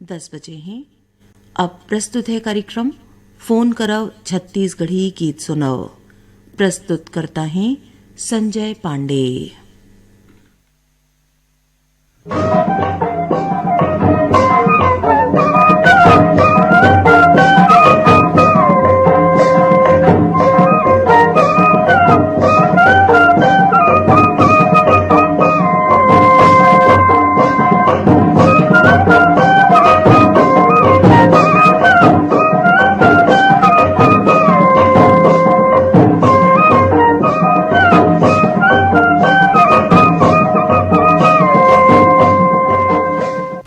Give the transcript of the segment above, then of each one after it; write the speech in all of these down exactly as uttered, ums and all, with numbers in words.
दस बजे हे। अब प्रस्तुत हे कार्यक्रम फोन करव छत्तीसगढ़ी गीत सुनव। प्रस्तुतकर्ता हे संजय पांडे।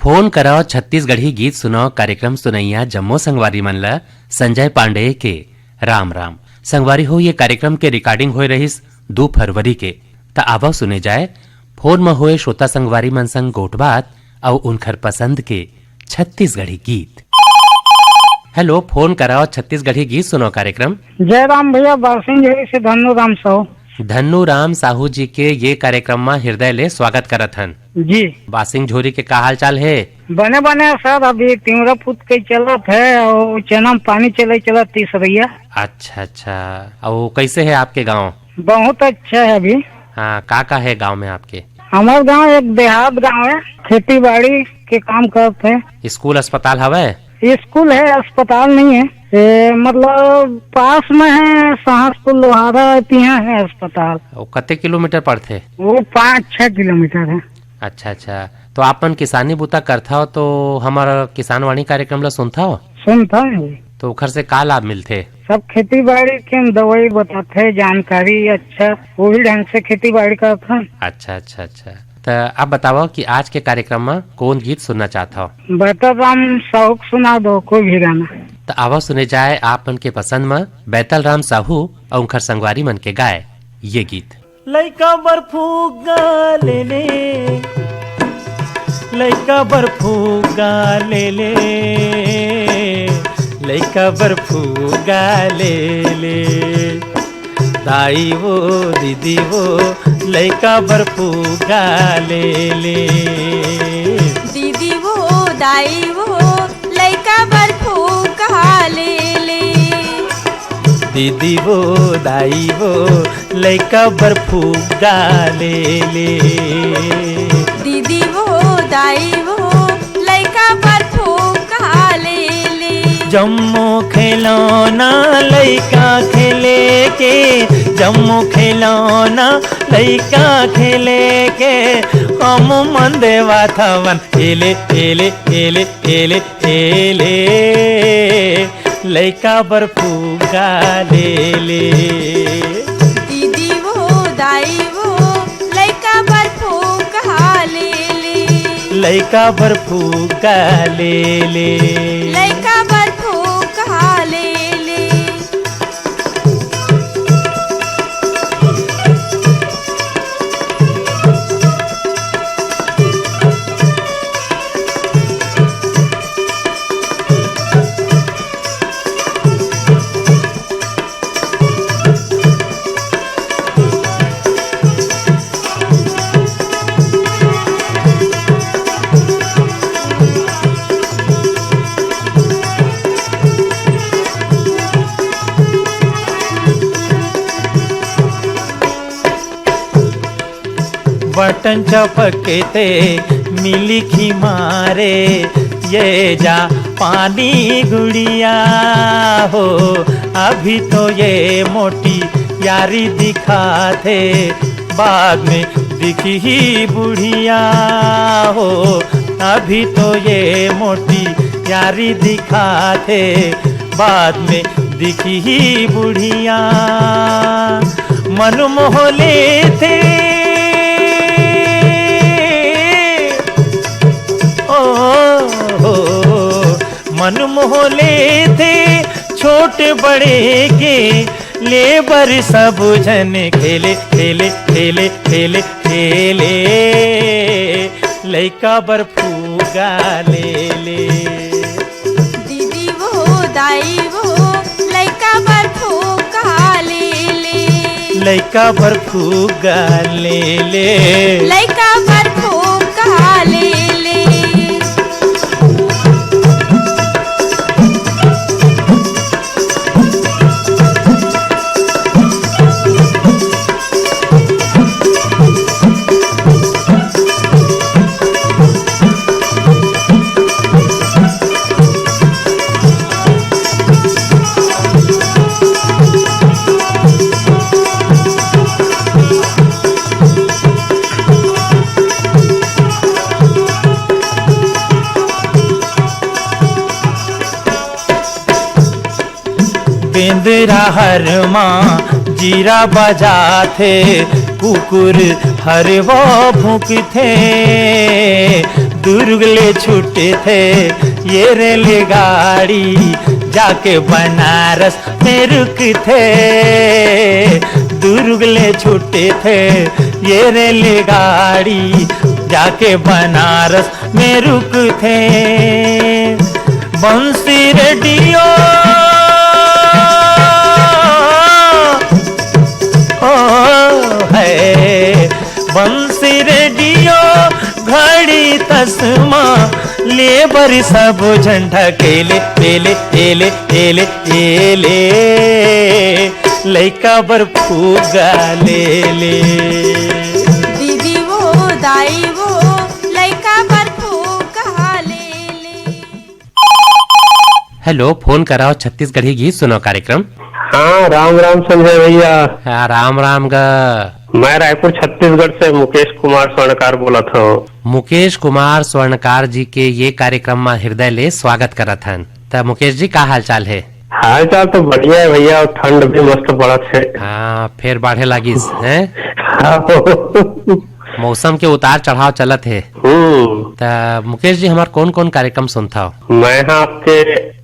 फोन करव छत्तीसगढ़ी गीत सुनव कार्यक्रम सुनइया जम्मो संगवारी मन ल संजय पांडे के राम राम। संगवारी हो, ये कार्यक्रम के recording होए रहिस दू फरवरी के। त आवव सुने जाए फोन म होए श्रोता संगवारी मन संग गोठबात अउ उनखर पसंद के छत्तीसगढ़ी गीत। हेलो, फोन करव छत्तीसगढ़ी गीत सुनव कार्यक्रम। जय राम भैया, बासिंग झोरी से धन्नू राम साहू। धन्नू राम साहू जी के ये कार्यक्रम म हृदय ले स्वागत करत हन। जी। बासिंग झोरी के का हाल चाल हे? बने बने सर, अभी तिवरा फूट के चलत हे अउ चना म पानी चले चलत तीसरैया। अच्छा अच्छा, अउ कैसे हे आपके गांव? बहुत अच्छा हे अभी। हाँ, का का हे गांव में आपके? हमर गांव एक देहात गांव हे, खेती बाड़ी के काम करत हे। स्कूल अस्पताल हवय? स्कूल हे, अस्पताल नहीं हे। ए, मतलब पास में हे, सहसपुर लोहारा, तिहां हे अस्पताल। अउ कते किलोमीटर पड़थे? वो पाँच छः किलोमीटर हे। अच्छा अच्छा, तो आप मन किसानी बुता करथव तो हमर किसानवाणी कार्यक्रम ला सुनथव? सुनथव। तो ओखर से का लाभ मिलथे? सब खेती बाड़ी के दवाई बताथे, जानकारी अच्छा, वही ढंग से खेती बाड़ी करथन। अच्छा अच्छा अच्छा, त आप बतावव कि आज के कार्यक्रम म कौन गीत सुनना चाहत हव? बैतल राम साहू के सुना दो कोई भी गाना। त आवा सुने जाए आप मन के पसंद म बैतल राम साहू अउ उनखर संगवारी मन के गाए ये गीत। लइका बर फुग्गा ले ले, लइका बर फुग्गा ले ले, लइका बर फुग्गा ले ले। दाई वो, दीदी वो, लइका बर फुग्गा ले ले। दीदी वो, दाई वो, लइका बर फुग्गा ले ले। दीदी वो, दाई वो, लइका बर फुग्गा ले ले। दीदी वो, दाई वो, लइका बर फुग्गा ले ले। जम्मो खिलौना लइका खेले के, जम्मो खिलौना लइका खेले के, हम मन देवाथवन एले, एले, एले, एले, एले। लइका बर फुग्गा ले ले। दीदी वो, दाई वो, लइका बर फुग्गा ले ले। लइका बर फुग्गा ले ले। लइका बर फुग्गा ले ले। बटन चपके ते मिली खी मारे, ये जा पानी गुड़िया हो। अभी तो ये मोटी यारी दिखाथे, बाद में दिखही बुढ़िया हो। अभी तो ये मोटी यारी दिखाथे, बाद में दिखही बुढ़िया। मन मोह लेथे, ओ हो, मन मोह लेथे छोट बड़े के, ले बर सब झन खेले, खेले, खेले, खेले, खेले। लइका बर फुग्गा ले ले। दीदी वो, दाई वो, लइका बर फुग्गा ले ले। लइका बर फुग्गा ले ले। लइका बर फुग्गा ले ले। एंदरा हर मा जीरा बजाथे, कुकुर हर वो भूंकथे। दुर्ग ले छूटथे ये रेलगाड़ी, जाके बनारस में रुकथे। दुर्ग ले छूटथे ये रेलगाड़ी, जाके बनारस में रुकथे। बंसी रेडियो, ओ है, बंसी रेडियो, घड़ी तसमा, ले बर सब झन ढकेले, एले, एले, एले, एले, लइका बर फुग्गा ले ले। दीदी वो, दाई वो, लइका बर फुग्गा ले ले। हेलो, फोन कराओ छत्तीसगढ़ी गीत सुनाओ कार्यक्रम। हाँ, राम राम संजय भैया। हाँ, राम राम गा। मैं रायपुर छत्तीसगढ़ से मुकेश कुमार स्वर्णकार बोलत हूँ। मुकेश कुमार स्वर्णकार जी के ये कार्यक्रम मा हृदय ले स्वागत करत हन। त मुकेश जी, का हाल चाल हे? हाल चाल तो बढ़िया है भैया, और ठंड भी मस्त पड़त है। हाँ, फेर बाढ़े लागिस, हैं? हाँ। मौसम के उतार चढ़ाव चलत हे। हम्म। त मुकेश जी, हमार कौन कौन कार्यक्रम सुनथव? मैं हाँ आपके,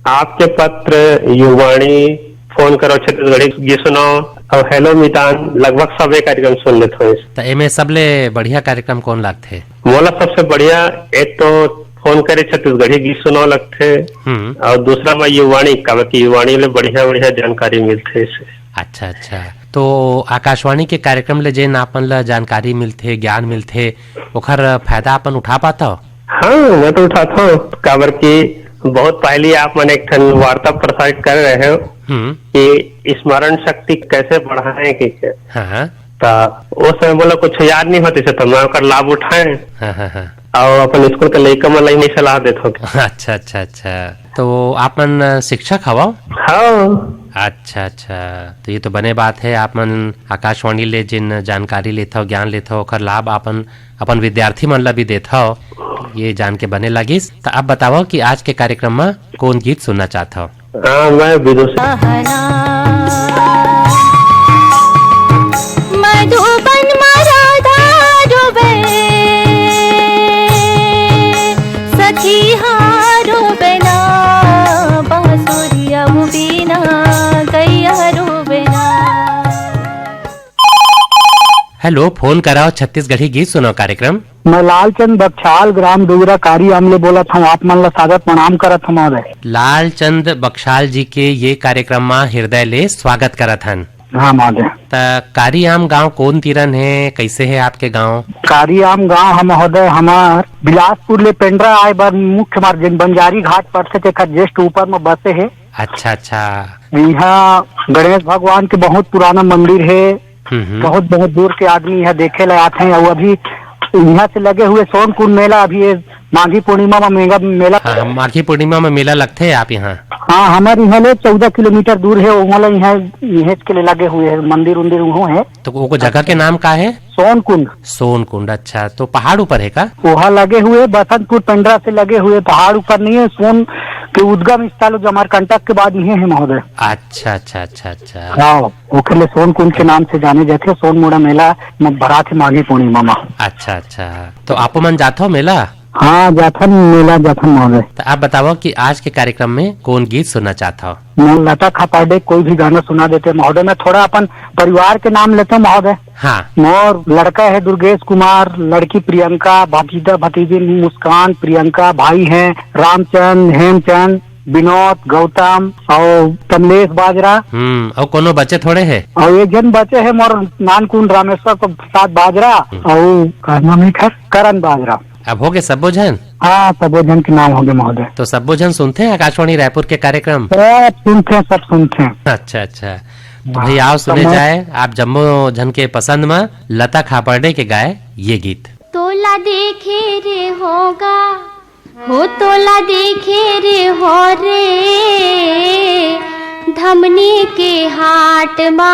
आपके पत्र, युवाणी, फोन करो छत्तीसगढ़ी गीत सुनाओ और हेलो मितान, लगभग सबे कार्यक्रम सुन लेत हूँ। त एमे सबले बढ़िया कार्यक्रम कौन लागथे? मोला सबसे बढ़िया एक तो फोन करे छत्तीसगढ़ी गीत सुनाओ लगथे। हम्म। और दूसरा मैं युवाणी, काबर कि युवाणी ले बढ़िया बढ़िया जानकारी मिलथे इसे। अच्छा, अच्छा। तो आकाशवाणी के कार्यक्रम ले जेन आप मन ला जानकारी मिलथे, ज्ञान मिलथे, ओखर फायदा आप मन उठा पाथव? हाँ, मैं तो उठाता हूँ, काबर कि बहुत पहले आप मन एक ठन वार्ता प्रसारित कर रहे हो हम्म। कि स्मरण शक्ति कैसे बढ़ाएं, कि क्या? हाँ, हाँ। त ओ समय मोला कुछ याद नहीं होत, इसे तो मैं ओकर लाभ उठाए हाँ, हाँ, हाँ। और अपन स्कूल के लइका मन ला इही सलाह देत हो। अच्छा, अच्छा, अच्छा। तो आप मन, अ, शिक्षक हवव? हाँ। अच्छा, अच्छा। तो ये तो बने बात है, आप मन आकाशवाणी ले जिन जानकारी लेथव, ज्ञान लेथव, ओकर लाभ आपन अपन विद्यार्थी मन ला भी देथव, ये जान के बने लागिस। त अब बतावव कि आज के कार्यक्रम म कौन गीत सुनना चाहत हव? हाँ, मैं विदुषी। मधुबन म राधा रोवे, सखी हा रोवे ना, बांसुरिया बिना गैया रोवे ना। हेलो, फोन कराओ छत्तीसगढ़ी गीत सुनाओ कार्यक्रम। मैं लालचंद बख्शाल, ग्राम डुगरा कारी आम ले बोलत हूँ। आप मन ला सादर प्रणाम करत हूँ महोदय। लालचंद बख्शाल जी के ये कार्यक्रम मा हृदय ले स्वागत करत हन। हाँ महोदय। त कारी आम गांव कोन तीरन हे, कैसे हे आपके गांव? कारी आम गांव हम महोदय, हमार बिलासपुर ले पेंड्रा आए बर मुख्य मार्ग, जेन बंजारी घाट पड़थे, तेकर just ऊपर में बसे हे। अच्छा, अच्छा। यहाँ गणेश भगवान के बहुत पुराना मंदिर हे। हम्म, हम्म। बहुत, बहुत दूर के आदमी यहाँ देखे ला आथे। और अभी यहाँ से लगे हुए सोनकुंड मेला, अभी ये माघी पूर्णिमा में मेगा मेला। हाँ, माघी पूर्णिमा में मेला लगथे आप यहाँ? हाँ, हमारे यहाँ ले चौदह किलोमीटर दूर है, वहाँ ले यहाँ, यहाँ के लिए लगे हुए हैं, मंदिर उंदिर वहाँ है। तो वो जगह के नाम का है? सोनकुंड। सोनकुंड, अच्छा, तो पहाड़ ऊपर है का? वहाँ लगे हुए बसंतपुर पेंड्रा से लगे हुए, पहाड़ ऊपर नहीं है। सोन के उद्गम स्थल जमालकंटक के बाद इहे है महोदय। अच्छा, अच्छा, अच्छा, अच्छा। हाँ, ओखर ले सोनकुंड के नाम से जाने जाथे। सोनमुड़ा मेला म भराथे माघी पूर्णिमा मा। अच्छा, अच्छा, तो आपो मन जाथव मेला? हाँ, जाथन, मेला जाथन महोदय। त आप बतावव कि आज के कार्यक्रम में कौन गीत सुनना चाहत हव? मैं लता खापाडे कोई भी गाना सुना देते महोदय। मैं थोड़ा अपन परिवार के नाम लेते हूँ महोदय। हाँ। मोर लड़का है दुर्गेश कुमार, लड़की प्रियंका, भतीजा भतीजी मुस्कान, प्रियंका, भाई हैं रामचंद, हेमचंद, विनोद, गौतम और कमलेश बाजरा। हम्म, और कोनो बचे थोड़े है? और एक जन बचे है मोर नानकुन रामेश्वर प्रसाद बाजरा हम्म। और का नाम है खैर? करण बाजरा। अब हो गए सबो झन? हाँ, सबो झन के नाम हो गए महोदय। तो सबो झन सुनथे आकाशवाणी रायपुर के कार्यक्रम? सब सुनथे, सब सुनथे। अच्छा, अच्छा। तो हाँ, भाई आओ सुने तो मैं जाए आप जम्मो झन के पसंद में लता खापर्डे के गाए ये गीत। तोला देखे रे होगा, हो तोला देखे रे हो रे, धमनी के हाट मा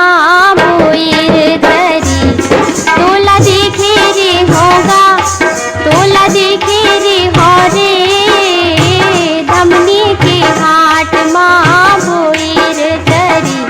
बोइर धरी। तोला देखे रे होगा, तोला देखे रे हो रे, धमनी के हाट मा बोइर धरी।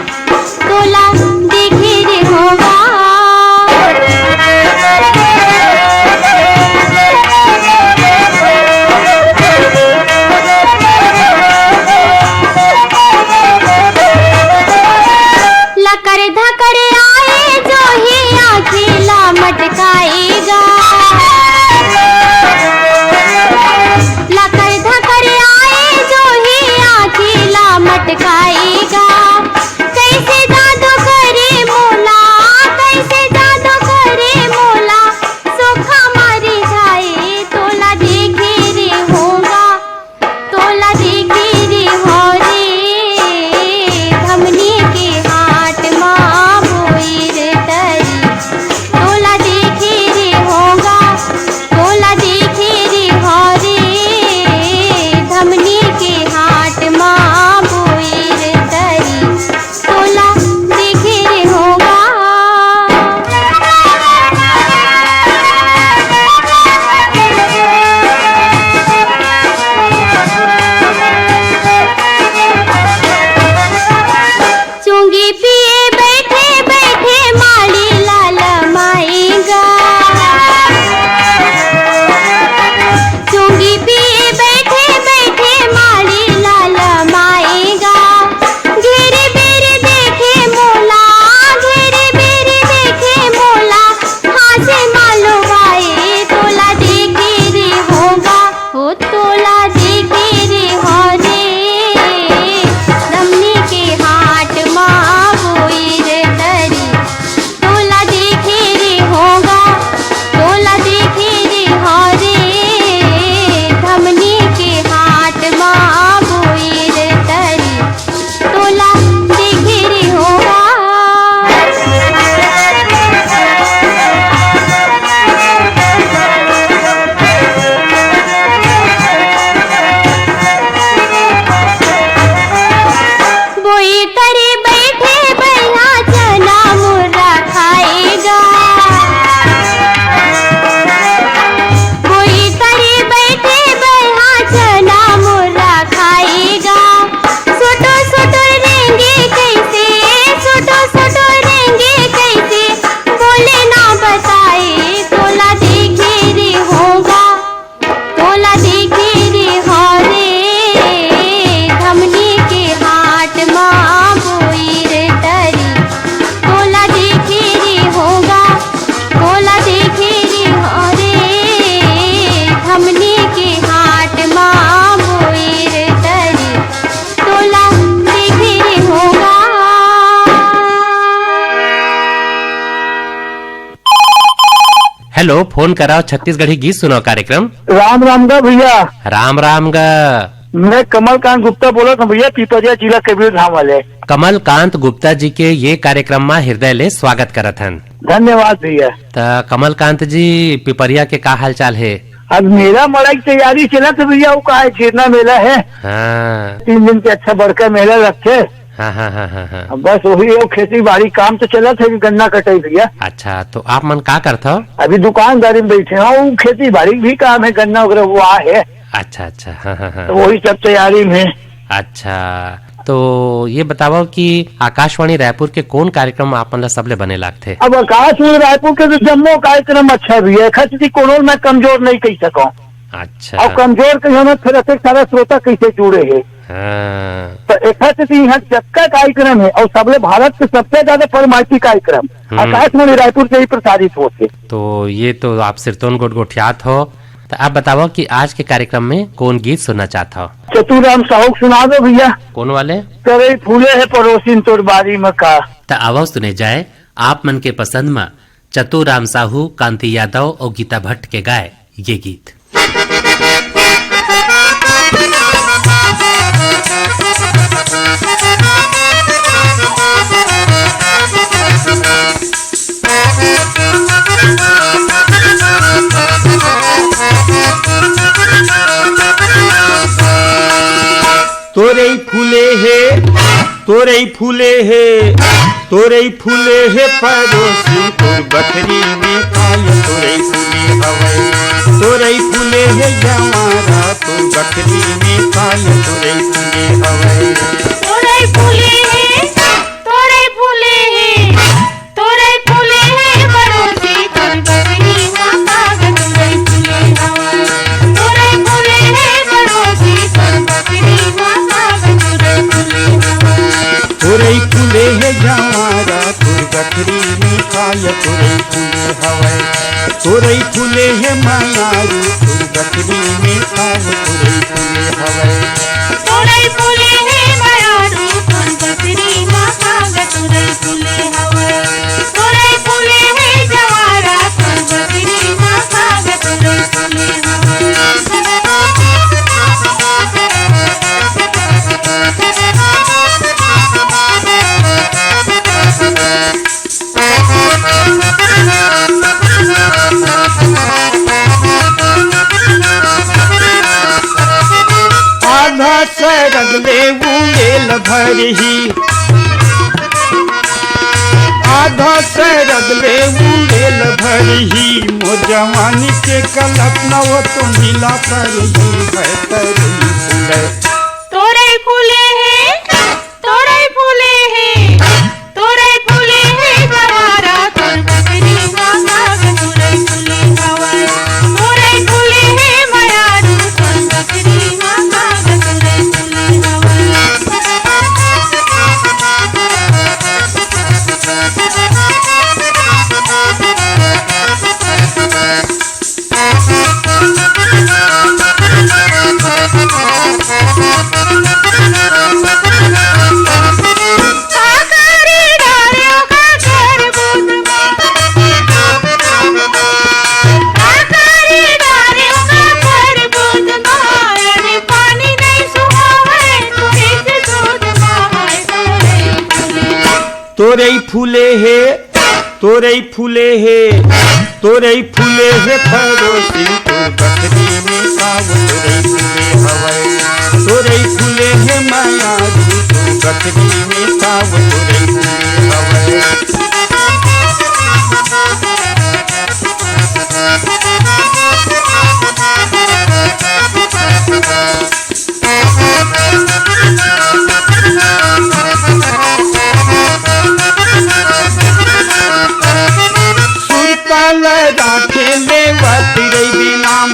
लो, फोन कराओ, छत्तीसगढ़ी गीत सुनाओ कार्यक्रम। राम राम गा भैया। राम राम गा। मैं कमलकांत गुप्ता बोलत हूँ भैया, पिपरिया जिला कबीरधाम वाले। कमलकांत गुप्ता जी के ये कार्यक्रम मा हृदय ले स्वागत करत हन। धन्यवाद भैया। त कमलकांत जी, पिपरिया के का हाल चाल हे? अब मेला मड़ई के तैयारी चलत हे भैया, वो का है, जीरना मेला है। हाँ। तीन दिन के अच्छा बड़का मेला लगथे। हाँ, हाँ, हाँ, हाँ, हाँ। अब बस वही है, खेती बाड़ी काम तो चलत है, गन्ना कटाई भैया। अच्छा, तो आप मन का करथव? अभी दुकानदारी में बैठे हैं, वो खेती बाड़ी भी काम है, गन्ना वगैरह वो आ है। अच्छा, अच्छा, हाँ, हाँ, हाँ। तो वही सब तैयारी में। अच्छा, तो ये बताओ कि आकाशवाणी रायपुर के कौन कार्यक्रम आप मन ला सबले बने लागथे? अब आकाशवाणी रायपुर के तो जम्मो कार्यक्रम अच्छा भी है, खत जी कोनो मैं कमजोर नहीं कह सकूं। अच्छा। और कमजोर कहियो ना, फिर अतेक सारा श्रोता कैसे जुड़े हैं। हाँ। तो एखर सेती यहाँ जतका कार्यक्रम है और सबले भारत के सबसे ज्यादा फरमाइशी कार्यक्रम हम्म। आकाशवाणी रायपुर से ही प्रसारित होथे। तो ये तो आप सिरतोन गोठ गोठियात हो। तो आप बताओ कि आज के कार्यक्रम में कौन गीत सुनना चाहता हो? चतुराम साहू के सुना दो भैया। कौन वाले? तरई फूले है पड़ोसिन तोर बारी में का। त आवव सुने जाए आप मन के पसंद म चतुराम साहू, कांति यादव और गीता भट्ट के गाए ये गीत। तोरई फूले हे, तोरई फूले हे, तोरई फूले हे पड़ोसी, तोर बखरी में काय तोरई फूले हवय। तोरई फूले हे जवारा, तोर बखरी में काय तोरई फूले हवय। तोरई फूले हे, तोरई फूले हे, तोरई फूले हे पड़ोसी, तोर बखरी मा काग तोरई फूले हवय। तोरई फूले हे पड़ोसी, तोर बखरी मा काग तोरई फूले हवय। तोरई फूले हे जवारा, तोर बखरी में काय तोरई फूले हवय। तोरई फूले हे मयारू, तोर बखरी में काय तोरई फूले हवय। तोरई फूले हे मयारू, तोर बखरी मा काग तोरई फूले हवय। तोरई फूले हे जवारा, तोर बखरी मा काग तोरई फूले हवय। आधा सरग ले उड़ेल भरही, आधा सरग ले उड़ेल भरही, मोर जवानी के कल्पना वो तो मिला करही है तरई फूले। तोरई फूले हे, तोरई फूले हे, तोरई फूले हे जवारा, तोर बखरी मा काग तोरई फूले हवय। तोरई फूले हे मयारू, तोर बखरी मा काग तोरई फूले हवय। तोरई फूले हे, तोरई फूले हे, तोरई फूले हे पड़ोसी, तोर बखरी में काव तोरई फूले हवय। तोरई फूले हे मयारू, तोर बखरी में काव तोरई फूले हवय। सुरता ल राखे लेवत रहिबे नाम,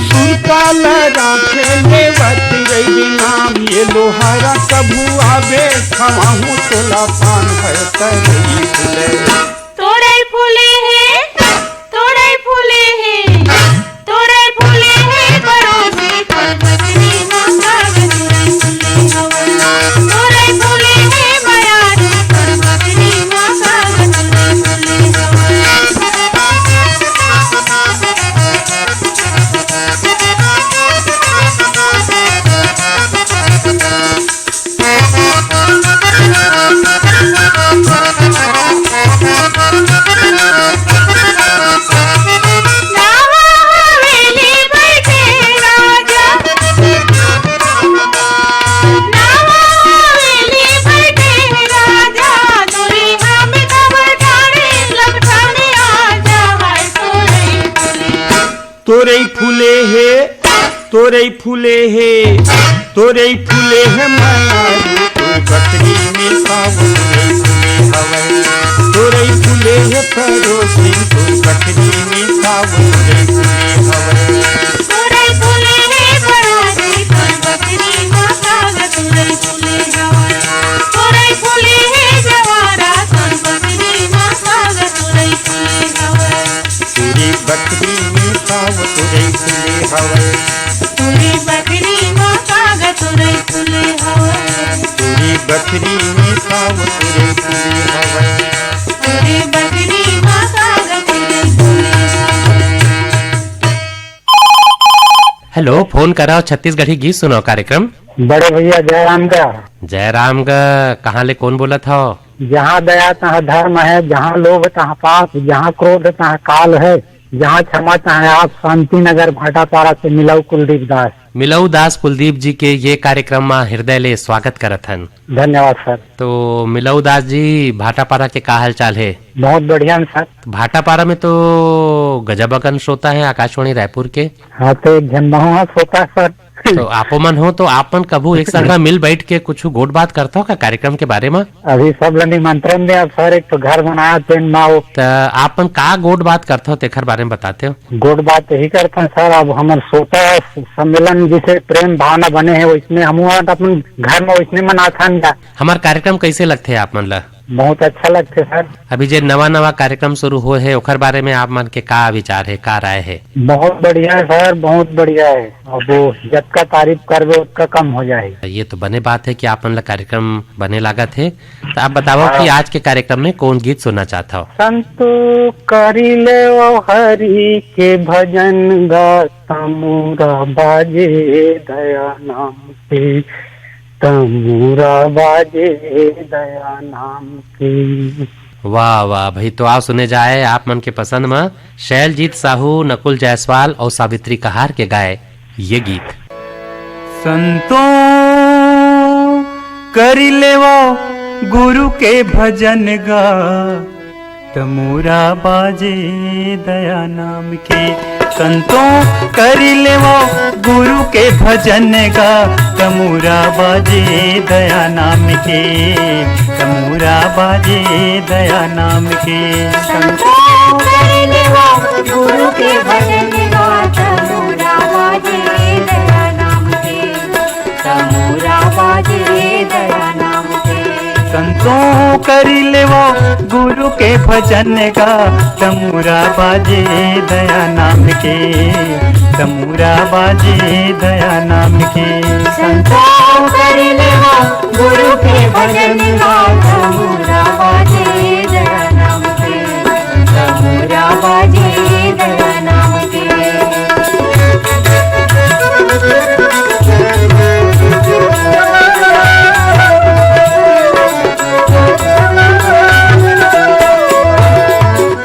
सुरता ल राखे लेवत रहिबे नाम, ये लोहारा कभू आबे खवाहूँ तोला पान है तरई फूले। तोरई फूले हे, तोरई फूले हे, तोरई फूले हे पड़ोसी, तोर बखरी मा काग तोरई फूले हवय। तोरई फूले हे मयारू, तोर बखरी मा काग तोरई फूले हवय। हे, तोरई फूले हे, तोरई फूले हे मयारू, तोर बखरी में साव तोरई फूले हवय। तोरई फूले हे पड़ोसी, तोर बखरी में साव तोरई फूले हवय। तोरई फूले हे पड़ोसी, तोर बखरी में साव तोरई फूले हवय। तोरई फूले हे जवारा, तोर बखरी में साव तोरई फूले हवय। तोरे बखरी में साव तोरई फूले हवय। तोरे बखरी में साव तोरई फूले हवय। तोरे बखरी में साव तोरई फूले हवय। तोरे बखरी में साव तोरई फूले हवय। हेलो, फोन कराओ छत्तीसगढ़ी गीत सुनाओ कार्यक्रम। बड़े भैया जयराम का। जयराम का, कहाँ ले कौन बोलत हो? जहाँ दया तहाँ धर्म है, जहाँ लोभ तहाँ पाप, जहाँ क्रोध तहाँ काल है, जहाँ क्षमा तहाँ आप। शांति नगर भाटापारा से मिलऊ कुलदीप दास। मिलऊ दास कुलदीप जी के ये कार्यक्रम में हृदय ले स्वागत करत हन। धन्यवाद सर। तो मिलऊ दास जी, भाटापारा के का हाल चाल है? बहुत बढ़िया है सर। भाटापारा में तो गजब अकन श्रोता है आकाशवाणी रायपुर के। हाँ, तो एक झन महू ह श्रोता सर। तो आपो मन हो, तो आप मन कभू एक संग मिल बैठ के कुछ गोठ बात करत हो का कार्यक्रम के बारे में? अभी सब ल निमंत्रण दे, अब सर एक तो घर बनाया तेन ना हो। त आप मन का गोठ बात करत हो, तेखर बारे में बताते हो? गोठ बात यही करथन सर, अब हमर श्रोता सम्मेलन जिसे प्रेम भावना बने है, वैसने हमू अपन घर में वैसने मनाथन जा। हमार कार्यक्रम कैसे लगथे आप मन ला? बहुत अच्छा लगथे सर। अभी जे नवा नवा कार्यक्रम शुरू हो है, ओखर बारे में आप मन के का विचार है, का राय है? बहुत बढ़िया है सर, बहुत बढ़िया है। अब वो जतका तारीफ करबे, उतका कम हो जाए। ये तो बने बात है कि आप मन ला कार्यक्रम बने लागत है। तो आप बताओ कि हाँ। आज के कार्यक्रम में कौन गीत सुनना चाहता हो? संतो करी ले वो हरि के भजन गा, तमूरा बाजे दया नाम के, तमूरा बाजे दया नाम के। वाह, वाह भाई, तो आओ सुने जाए आप मन के पसंद म शैलजीत साहू, नकुल जायसवाल और सावित्री कहार के गाए ये गीत। संतो करी लेवो गुरु के भजन गा, तमूरा बाजे दया नाम के। संतो करी लेवो गुरु के भजन गा, तमूरा बाजे दया नाम के, तमूरा बाजे दया नाम के। संतो करी लेवो गुरु के भजन गा, तमूरा बाजे दया नाम के, तमूरा बाजे दया नाम के। संतो करी लेवो गुरु के भजन गा, तमूरा बाजे दया नाम के, तमूरा बाजे दया नाम के। संतो करी लेवो गुरु के भजन गा, तमूरा बाजे दया नाम के, तमूरा बाजे दया नाम के।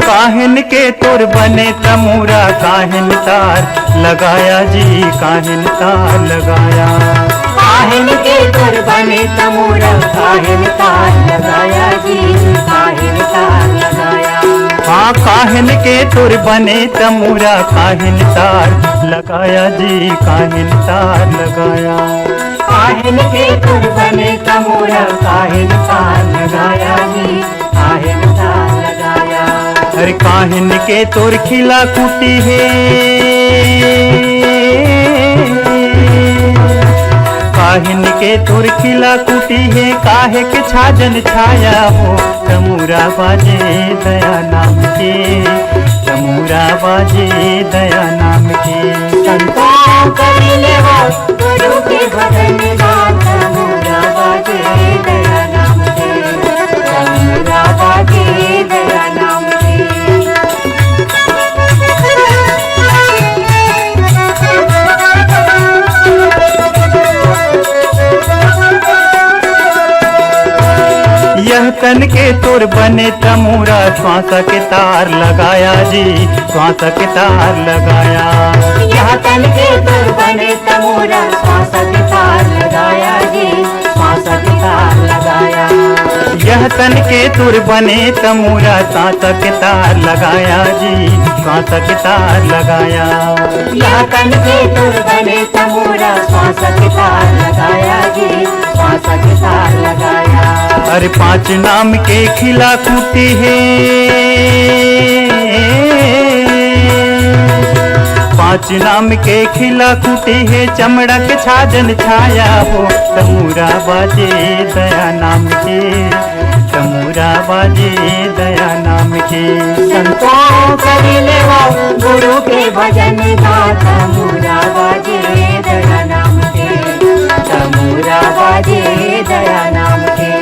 काहिन के तोर बने तमूरा, काहिन तार लगाया जी, काहिन तार लगाया। काहिन के तोर बने तमूरा, काहिन तार लगाया जी, काहिन तार लगाया। हाँ, काहिन के तोर बने तमूरा, काहिन तार लगाया जी, काहिन तार लगाया। काहिन के तोर बने तमूरा, काहिन तार लगाया जी, काहिन तार लगाया। अरे काहिन के तोर खिला कुटी हे, काहिन के तोर खिला कुटी हे, काहे के छाजन छाया हो, तमूरा बाजे दया नाम के, तमूरा बाजे दया नाम के। संतो करी लेवो गुरु के भजन गा, तमूरा बाजे दया नाम के, तमूरा बाजे दया नाम के। यह तन के तोर बने तमूरा, श्वास के तार लगाया जी, श्वास के तार लगाया। यह तन के तोर बने तमूरा, श्वास के तार लगाया जी, श्वास के तार लगाया। यह तन के तुर बने तमूरा, सांस के तार लगाया जी, सांस के तार लगाया। या तन के तुर बने तमूरा, सांस के तार लगाया जी, सांस के तार लगाया। अरे पांच नाम के खिला खूंटी हे, पांच नाम के खिला खूंटी हे, चमड़ा के छाजन छाया हो, तमूरा बाजे दया नाम के, तमूरा बाजे दया नाम के। संतों करी लेवा गुरु के भजन गा, तमूरा बाजे दया नाम के, तमूरा बाजे दया नाम के।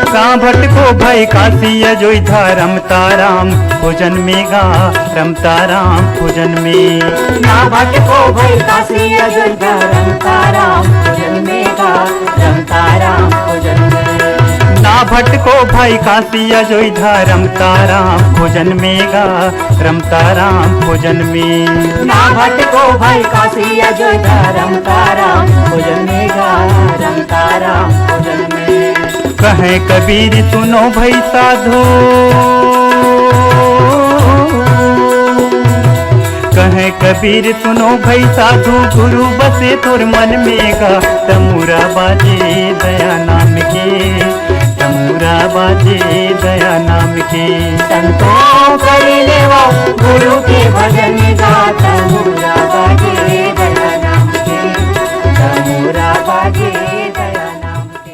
का भटको भाई काशी अजोध्या, रमता राम भोजन में गा, रमता राम भोजन में। ना भटको भाई काशी अजोध्या, रमता राम भोजन में गा, रमता राम भोजन में। ना भटको भाई काशी अजोध्या, रमता राम भोजन में गा, रमता राम भोजन में। ना भटको भाई काशी अजोध्या, रमता राम भोजन में गा, रमता राम भोजन में। कहे कबीर सुनो भाई साधु, कहे कबीर सुनो भाई साधु, गुरु बसे तोर मन में गा, तमूरा बाजे दया नाम के, तमूरा बाजे दया नाम के। संतों करी लेवा गुरु के भजन गा, तमूरा बाजे दया नाम के, तमूरा बाजे दया नाम के।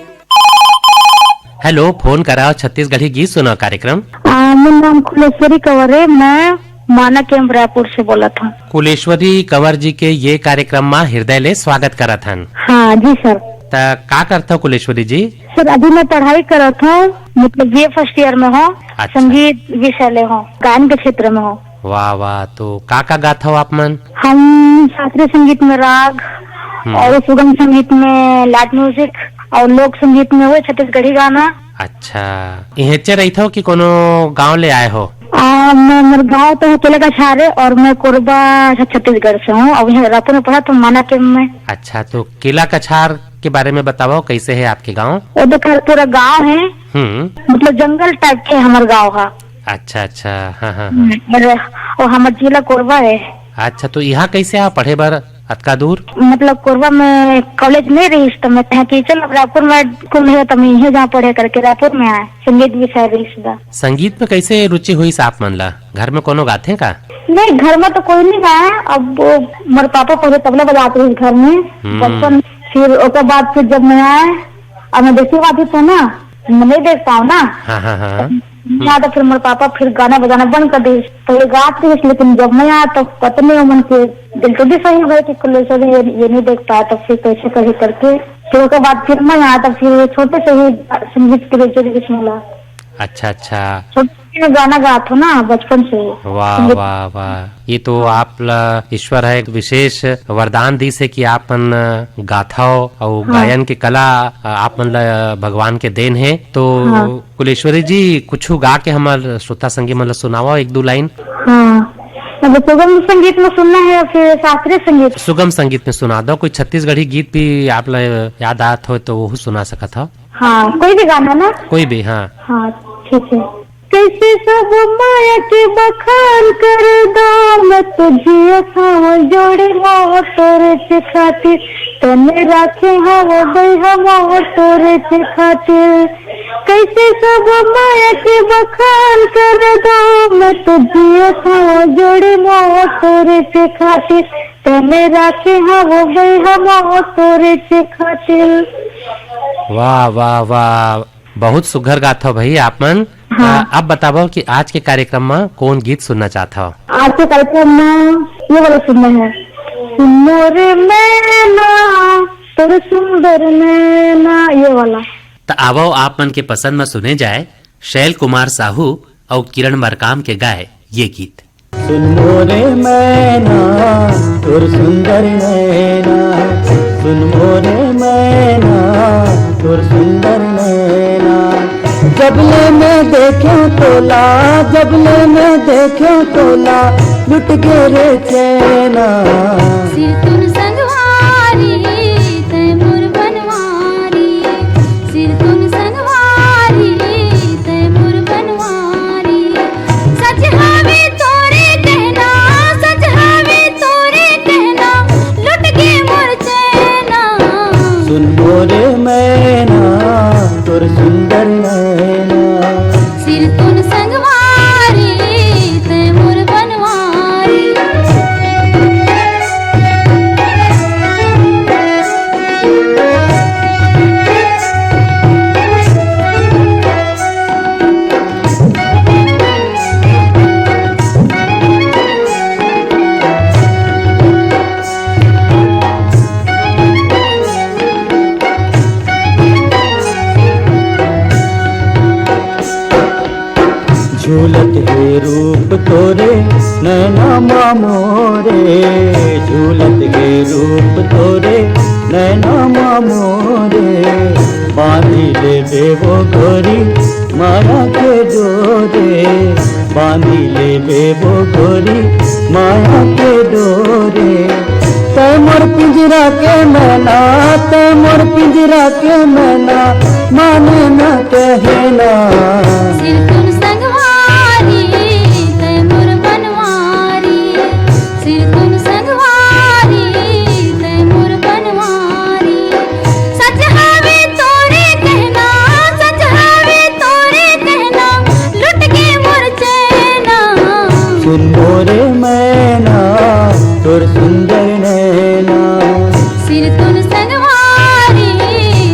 हेलो, फोन कराओ छत्तीसगढ़ी गीत सुनाओ कार्यक्रम। आ, मोर नाम कुलेश्वरी कंवर हे, मैं माना कैंप रायपुर से बोलत हंव। कुलेश्वरी कंवर जी के ये कार्यक्रम मा हृदय ले स्वागत करत हन। हाँ जी सर। त का करथव कुलेश्वरी जी? सर, अभी मैं पढ़ाई करत हंव, मतलब बीए फर्स्ट ईयर में हंव, अच्छा। संगीत विषय ले हंव, गायन के क्षेत्र में हंव। वाह वाह, तो का का गाथव आप मन? हम शास्त्रीय संगीत में राग हम्म। और सुगम संगीत में लाइट म्यूजिक और लोक संगीत में वो छत्तीसगढ़ी गाना। अच्छा, इहेंचे रहिथव कि कोनो गांव ले आए हो? आ, मैं, मोर गांव तो है केला कछार हे और मैं कोरबा छत्तीसगढ़ से हूँ। अब यहाँ रायपुर में पढ़त हंव माना कैंप में। अच्छा, तो केला कछार के बारे में बताओ, कैसे है आपके गांव? वो तो खैर पूरा गांव है, हम्म। मतलब जंगल टाइप के हमर गांव हा। अच्छा अच्छा, हाँ हाँ हाँ। हम्म, और, और हमर जिला कोरबा है। अच्छा, तो यहाँ कैसे आ पढ़े बर अतका दूर? मतलब कोरबा में कॉलेज नहीं रहिस, तो मैं कहा कि चल अब रायपुर में स्कूल है, तो मैं इहें जांव पढ़े करके रायपुर में आए, संगीत विषय रहिस बा। संगीत में कैसे रुचि होइस आप मन ला? घर में कोनो गाथे का? नहीं, घर में तो कोई नहीं गाए। अब वो मोर पापा पहले तबला बजाते रहिस घर में, हम्म। बचपन, फिर ओकर बाद फिर जब मैं आए, अब मैं देसी गाती तो ना, मैं नहीं देख पाऊँ ना। हाँ हाँ हाँ। यहाँ तो फिर मोर पापा फिर गाना बजाना बंद कर दिस। पहले गात रहिस, लेकिन जब मैं आया तो पता नहीं, ओमन के दिल तो भी सही हो गए कि कुलेश्वरी ये, ये नहीं देख पाया, तो फिर कैसे कभी करके फिर ओकर बाद फिर मैं आया, तो फिर छोटे से ही संगीत के रुचि रहिस मोला। अच्छा अच्छा। छोटे से मैं गाना गात हंव ना बचपन से ही। वाह संगीत। वाह वाह, ये तो आप ला ईश्वर ह एक विशेष वरदान दिस हे कि आप मन गाथव अउ हाँ। गायन के कला आप मन ला भगवान के देन हे। तो हाँ। कुलेश्वरी जी, कुछु गा के हमर श्रोता संगी मन ला सुनावव एक दू लाइन। हाँ, मतलब सुगम संगीत में सुनना है या फिर शास्त्रीय संगीत? सुगम संगीत में सुना दव, कोई छत्तीसगढ़ी गीत भी आप ला याद आत हो तो वो सुना सकत हव। हाँ, कोई भी गाना ना? कोई भी, हाँ। हाँ, ठीक है। कैसे सब माया के बखान कर दव, मैं तो जियत हंव जोड़ी मोर तोरे से खातिर, तने राखे हंव बई हमर तोरे से खातिर। कैसे सब माया के बखान कर दव, मैं तो जियत हंव जोड़ी मोर तोरे से खातिर, तने राखे हंव बई हमर तोरे से खातिर। वाह वाह वाह, बहुत सुघर गाथव भाई आप मन। हाँ। अ, अब बतावव कि आज के कार्यक्रम म कौन गीत सुनना चाहत हव? आज के कार्यक्रम में ये वाला सुनना है, सुनो रे मैना, तोर सुंदर नैना, ये वाला। त आवव आप मन के पसंद म सुने जाए शैल कुमार साहू अउ किरण मरकाम के गाए ये गीत। सुन मोरे मैना, तोर सुंदर नैना, सुन मोरे मैना, तोर सुंदर नैना। जब ले मैं देख्यों तोला, जब ले मैं देख्यों तोला, लुट गे रे चैना। सिरतुन संगवारी, तै मोर बनवारी। सिरतुन संगवारी, तै मोर बनवारी। सच हवे तोरे कहना, सच हवे तोरे कहना, लुट गे मोर चैना। सुन मोरे मैना, तोर सुंदर नैना। सिरतुन संगवारी, तै मोर बनवारी। झूलत हे रूप तोरे नैना मा मोरे, झूलत हे रूप तोरे नैना मा मोरे। बांधी लेबे वो गोरी माया के डोरे, बांधी लेबे वो गोरी माया के डोरे। तै मोर पिंजरा के मैना, तै मोर पिंजरा के मैना, माने न कहना। सिरतुन संगवारी, तै मोर बनवारी। सिरतुन संगवारी, तै मोर बनवारी। सच हवे तोरे कहना, सच हवे तोरे कहना, लुट गे मोर चैना। सुन मोरे मैना, तोर सुंदर नैना। सिरतुन संगवारी,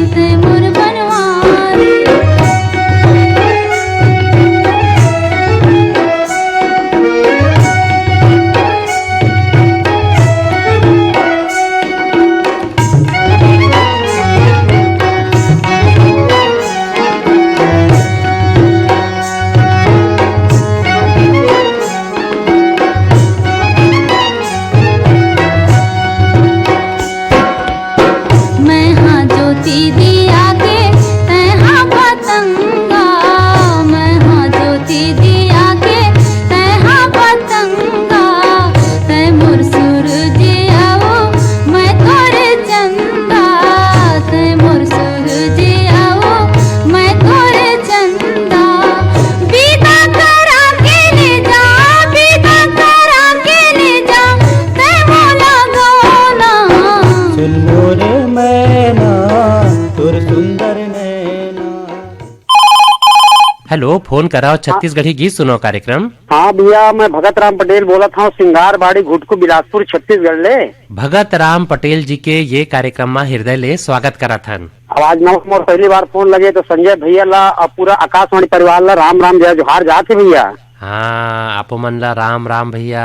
तै मोर बनवारी। मैं हाँ ज्योति दिया के, तै हाँ पतंगा। मैं हाँ ज्योति दिया के, तै हाँ पतंगा। तै मोर सूरज आओ, मैं तोर चंदा। तै मोर सूरज आओ, मैं तोर चंदा। विदा करा के ले जा, विदा करा के ले जा, तै मोला गौना। सुन मोरे मैना, तोर सुंदर नैना। हेलो, फोन कराओ, हाँ। छत्तीसगढ़ी गीत सुनाओ कार्यक्रम। हाँ भैया, मैं भगत राम पटेल बोलत हूँ, सिंगारबाड़ी, घुटकू, बिलासपुर, छत्तीसगढ़ ले। भगत राम पटेल जी के ये कार्यक्रम मा हृदय ले स्वागत करत हन। अब आज नवा मोर पहली बार फोन लगे तो संजय भैया ला और पूरा आकाशवाणी परिवार ला राम राम जय जोहार जात हे भैया। हाँ, आपो मन ला राम राम भैया।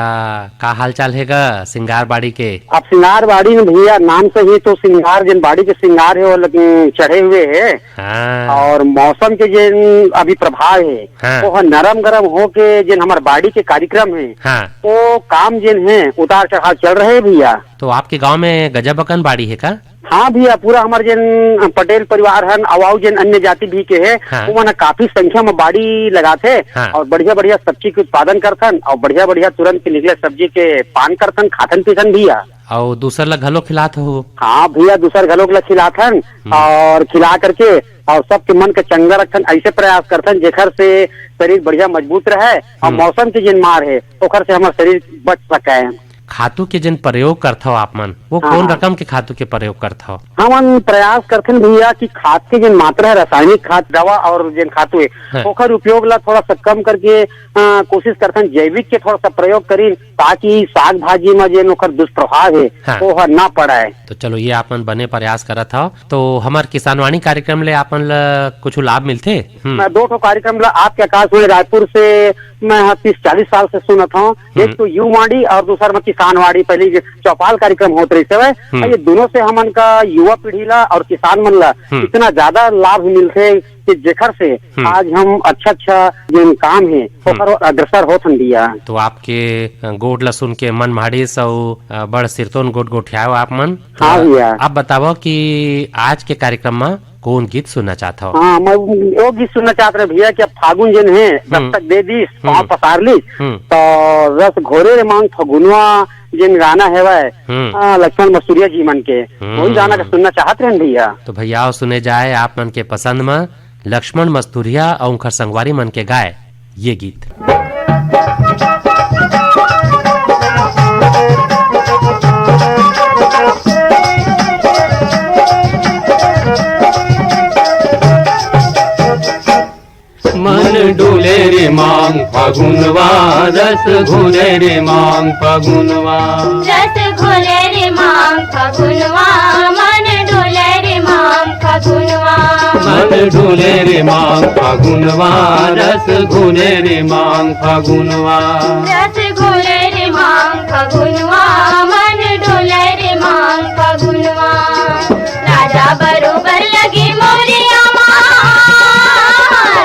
का हाल चाल हे गा सिंगारबाड़ी के? अब सिंगारबाड़ी में भैया नाम से ही तो सिंगार, जिन बाड़ी के सिंगार हे वो लेकिन चढ़े हुए हे। हाँ। और मौसम के जिन अभी प्रभाव हे, हाँ। वो ह नरम गरम हो के जिन हमार बाड़ी के कार्यक्रम हे, हाँ। वो काम जिन हे उतार चढ़ाव चल रहे हे भैया। तो आपके गांव में गजब अकन बाड़ी हे का? हाँ भैया, पूरा हमार जेन पटेल परिवार हन, अउ, अउ जेन अन्य जाति भी के हे, हाँ। उमन ह काफी संख्या में बाड़ी लगाथे हाँ। और बढ़िया-बढ़िया सब्जी के उत्पादन करथन और बढ़िया-बढ़िया तुरंत के निकले सब्जी के पान करथन, खाथन पीथन भैया। अउ दूसर ला घलो खिलात हो? हाँ भैया, दूसर घलो ला खिलाथन हम्म। और खिला करके और सबके मन के चंगा रखथन, ऐसे प्रयास करथन जेखर से शरीर बढ़िया मजबूत रहे और हम्म। मौसम के जेन मार हे ओखर से हमार शरीर बच सके। खातू के जेन प्रयोग करथव आप मन, वो हाँ, कौन हाँ। रकम के खातू के प्रयोग करथव? हमन प्रयास करथन भैया कि खाद के जेन मात्रा है, रासायनिक खाद, दवा और जेन खातू है, हाँ। ओकर उपयोग ला थोड़ा सा कम करके, अ, कोशिश करथन जैविक के थोड़ा सा प्रयोग करिन, ताकि साग भाजी में जेन ओकर दुष्प्रभाव है, हाँ। वो ह ना पड़े। तो चलो, ये आप मन बने प्रयास करत हव। तो हमर किसानवाणी कार्यक्रम ले आप मन ला कुछ लाभ मिलथे? हम्म। मैं दो ठो कार्यक्रम ला आपके आकाशवाणी रायपुर से मैं ह तीस चालीस साल से सुनत हूँ। एक हम्म। तो युवाणी और दूसर में किसानवाणी, पहले ये चौपाल कार्यक्रम होत रहिस हवय। हम्म। ये दोनों से हमन का युवा पीढ़ी ला और किसान मन ला हम्म। इतना ज्यादा लाभ मिलथे कि जेखर से हम्म। आज हम अच्छा-अच्छा जेन काम हे, हम्म। ओकर ओर अग्रसर होत हन भैया। तो आपके, अ, गोठ ला सुन के मन भाड़िस अउ, अ, बड़ सिरतोन गोठ गोठियाव आप मन। हाँ तो भैया। आप बतावव कि आज के कार्यक्रम में कौन गीत सुनना चाहत हव? हाँ, मैं वो गीत सुनना चाहत रहे भैया कि अब फागुन जेन हे, हम्म। दस्तक दे दीस, पाँव हम्म। पसार लीस, हम्म। तो रस घोरे रे मांग फगुनवा जेन गाना हेवय, हम्म। हाँ, लक्ष्मण मस्तुरिया जी मन के, हम्म। वही गाना के सुनना चाहत रहेन भैया। तो भैया, आओ सुने जाए आप मन के पसंद म लक्ष्मण मस्तुरिया अउ उनकर संगवारी मन के गाए ये गीत। मन डोले रे मांग फगुनवा, रस घोले रे मांग फगुनवा। रस घोले रे मांग फगुनवा, मन डोले रे मांग फगुनवा। मन डोले रे मांग फगुनवा, रस घोले रे मांग फगुनवा। रस घोले रे मांग फगुनवा, मन डोले रे मांग फगुनवा। राजा बरोबर लगे मौरिया मा,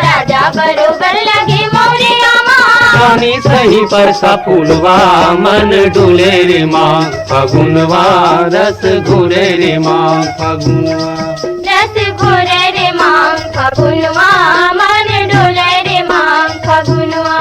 राजा बरोबर लगे मौरिया मा। पानी सही परसा फुलवा, मन डोले रे मांग फगुनवा, रस घोले रे मांग फगुनवा। रस घोले रे मांग फगुनवा, मन डोले रे मांग फगुनवा।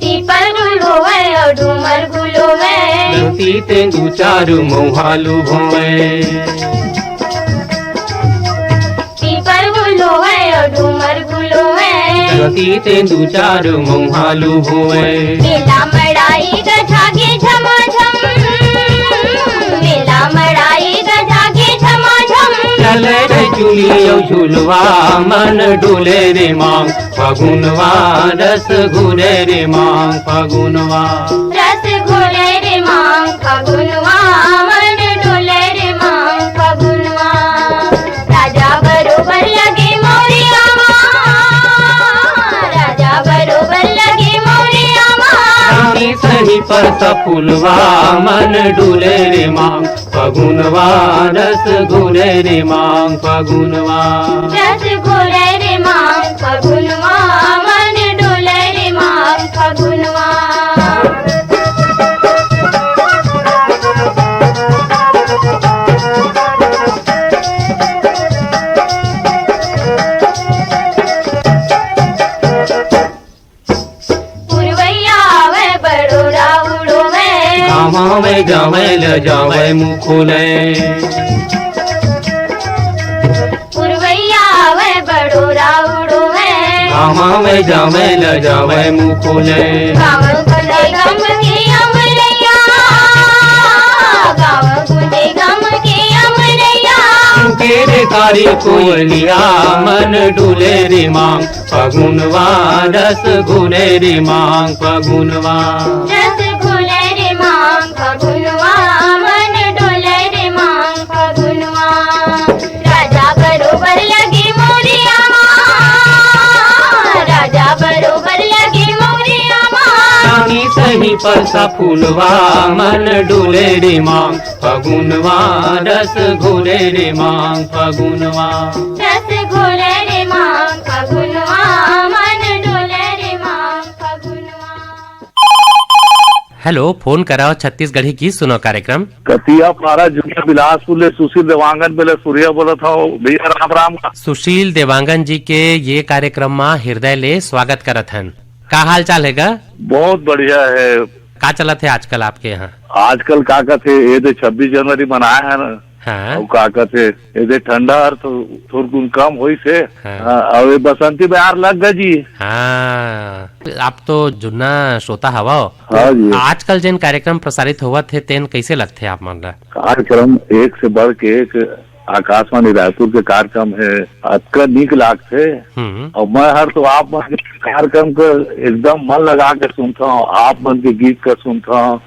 पीपर गुल होवय अउ डूमर गुल होवय। धरती तेंदू चारू मउहा लुभोवय। पीपर गुल होवय अउ डूमर गुल होवय। धरती तेंदू चारू मउहा लुभोवय। मेला मड़ाई गजागे झमाझम। मेला मड़ाई गजागे झमाझम। चले रे चुली अउ झुलवा मन डोले रे मांग फगुनवा, रस घोले रे मांग फगुनवा। रस घोले रे मांग फगुनवा, मन डोले रे मांग फगुनवा। राजा बरोबर लगे मौरिया मा, राजा बरोबर लगे मौरिया मा। रानी सही परसा फुलवा, मन डोले रे मांग फगुनवा, रस घोले रे मांग फगुनवा। रस घोले रे मांग फगुनवा, मन डोले रे मांग फगुनवा। पुरवैया आवय बड़ोरा उड़ोवय। गाँव में जावय ल जावय मुखोलय। पुरवैया आवय बड़ोरा उड़ोवय। गाँव में जावय ल जावय मुखोलय। गाँव गूंजे गम के अमरैया। गाँव गूंजे गम के अमरैया। के रे कारी कोयलिया मन डोले रे मांग फगुनवा रस घोले रे मांग फगुनवा। रस घोले रे मांग फगुनवा, मन डोले रे मांग फगुनवा। राजा बरोबर लगे मौरिया मा, राजा बरोबर लगे मौरिया मा। रानी सही परसा फुलवा, मन डोले रे मांग फगुनवा, रस घोले रे मांग फगुनवा। रस घोले रे मांग फगुनवा, मन डोले रे मांग फगुनवा। हेलो, फोन कराओ छत्तीसगढ़ी गीत सुनाओ कार्यक्रम। कतिया पारा जुनिया बिलासपुर ले सुशील देवांगन बेले सूर्या बोलत हव भैया, राम राम। सुशील देवांगन जी के ये कार्यक्रम मा हृदय ले स्वागत करत हन। का हाल चाल हे गा? बहुत बढ़िया हे। का चलत हे आजकल आपके यहाँ? आजकल का कथे, ये दे छब्बीस जनवरी मनाए हे ना। हाँ। अउ का कथे, ये दे ठंडा हर तो थोरकुन कम होइस हे। हाँ। हाँ, अउ ये बसंती बयार लग गा जी। हाँ, आप तो जुन्ना श्रोता हवव। हाँ जी। आजकल जेन कार्यक्रम प्रसारित होवत हे, तेन कइसे लगथे आप मन ला? कार्यक्रम एक से बढ़ के एक आकाशवाणी रायपुर के कार्यक्रम हे, अतका नीक लागथे। हम्म। अउ मैं हर तो आप मन के कार्यक्रम के एकदम मन लगा के सुनथंव, आप मन के गीत के सुनथंव,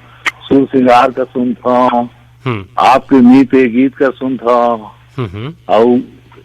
सुर सिंगार के सुनथंव, हम्म। आपके मीत ए गीत के सुनथंव, हम्म। अउ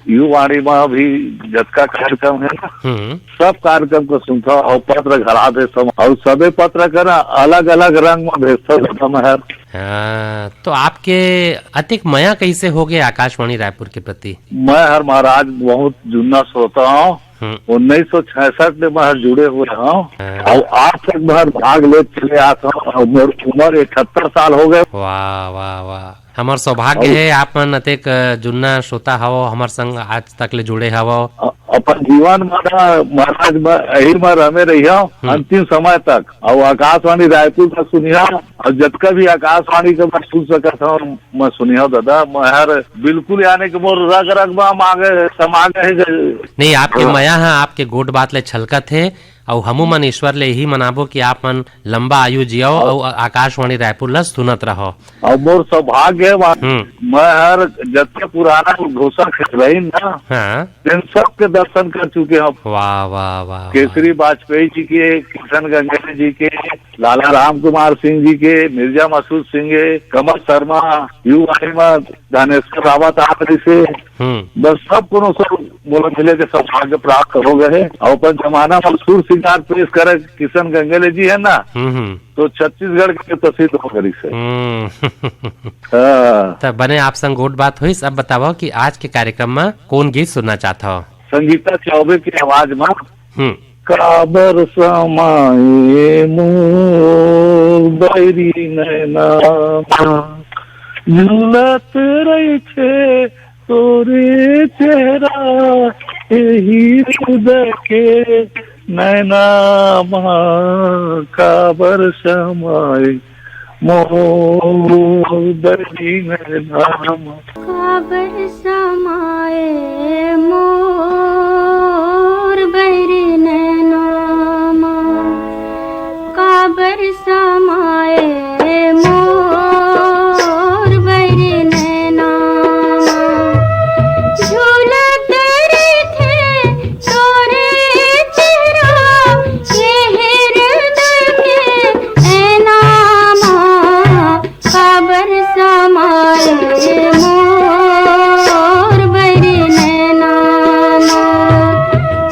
युवाणी में भी जतका कार्यक्रम है ना, हम्म। सब कार्यक्रम को सुनता हूँ और पत्र घला देता हूँ और सबे पत्र का ना अलग-अलग रंग में भेजता रहता मैं हर। हाँ, तो आपके अतेक मया कैसे हो गए आकाशवाणी रायपुर के प्रति? मैं हर महाराज बहुत जुन्ना श्रोता हूँ। हम्म। उन्नीस सौ छियासठ में मैं हर जुड़े हुए हूँ हाँ। और आज तक मैं हर भाग ले चले आता हूँ और मोर उम्र इकहत्तर साल हो गए। वाह, वाह, वाह। हमर सौभाग्य और हे, आप मन अतेक, अ, जुन्ना श्रोता हवो, हमर संग आज तक ले जुड़े हवो। अ-, अपन जीवन म ना, महाराज, म-, एही म रमे रहिहव हम्म। अंतिम समय तक। अउ आकाशवाणी रायपुर का सुनिहा, अउ जतका भी आकाशवाणी के मैं सुन सकत हव, मैं सुनिहव दादा। मैं हर बिल्कुल, यानी कि मोर रग रग म मागे, समा गए हे। नहीं, आपके हाँ। मया ह, आपके गोठ बात ले छलकत हे। अउ हमू मन ईश्वर ले इही मनाबो कि आप मन लंबा आयु जियो अउ अउ आकाशवाणी रायपुर ला सुनत रहो। अउ मोर सौभाग्य हे, वा-, हम्म। मैं हर जतके पुराना घोषा खेसरही ना, हाँ। तेन सबके दर्शन कर चुके हव। वाह, वाह, वाह, वाह। केसरी वाजपेयी जी के, किशन गंगेले जी के, लाला राम कुमार सिंह जी के, मिर्जा मसूद सिंह के, कमल शर्मा, यू वाणी में धनेश्वर रावत आप जैसे, हम्म। बस सब कोनो सब मोला मिले के सौभाग्य प्राप्त हो गए हे। अउ अपन जमाना में सुर सिंगार पेश करे किशन गंगेले जी हे ना, हम्म, हम्म। तो छत्तीसगढ़ के प्रसिद्ध हो गए से। हम्म। हाँ। त बने आप संग गोठ बात होइस। अब बतावा कि आज के कार्यक्रम में कौन गीत सुनना चाहत हव? संगीता चौबे के आवाज में हम्म। काबर समाए मोर बैरी नैना मा, झूलत रहिथे तोरे चेहरा, एही हृदय के नैना मा, काबर समाए मोर बैरी नैना मा। काबर समाए मोर बैरी नैना मा, काबर समाए मोर बैरी नैना मा। झूलत रहिथे तोरे चेहरा, ये हृदय के ऐना मा। काबर समाए मोर बैरी नैना मा,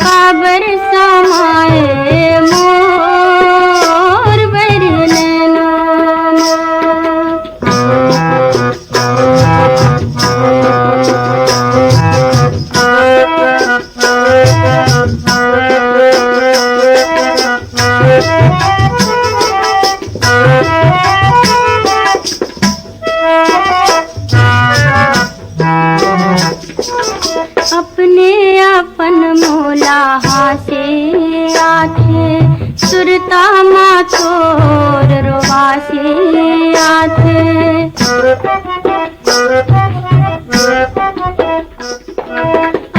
काबर समाए मोर बैरी नैना मा। अपने अपन मोला हासे आथे, सुरता मा तोर रोवासे आथे।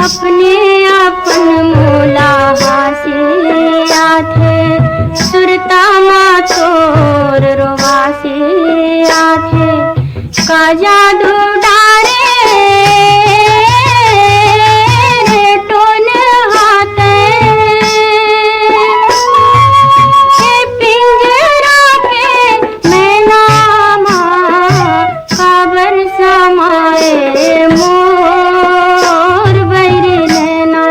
अपने अपन मोला हासे आथे, सुरता मा तोर रोवासे आथे। का जादू डारे रे टोन हाथे, ए पिंजरा के मैना मा। काबर समाए मोर बैरी नैना